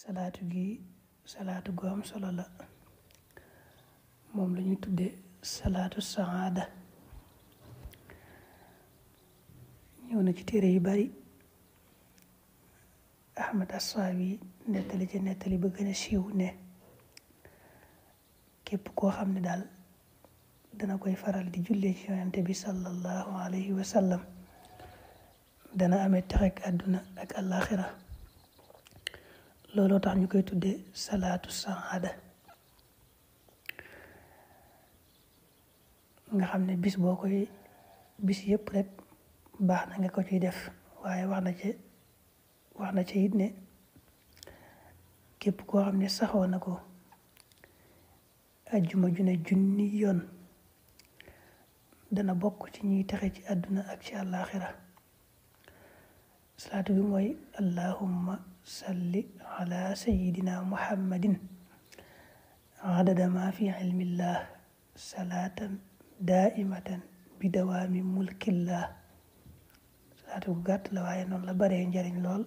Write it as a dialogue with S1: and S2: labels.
S1: salaatu gu am solo la moom la ñuy tuddee salaatu saada. ñëw na ci téere yu bari. Ahmad Assaawi nettali ci nettali ba gën a siiw ne képp koo xam ne daal dana koy faral di jullee ci yonente bi sallallahu alayhi wa sallam dana amee texek àdduna ak àllaaxira. looloo tax ñu koy tuddee salaatu saada. nga xam ne bis yëpp rek baax na nga ko ciy def, waaye wax na ci it ne képp koo xam ne saxoo na ko ajjuma ju ne junni yoon dana bokk ci ñuy texe ci àdduna ak ci àllaaxira. salaatu bi mooy allahumma salli ala sayidina muhammadin adada ma fi ilmillah salaatan daaimatan bi dawaami mulkillah. salaatu bu gàtt la waaye noonu la baree njariñ lool.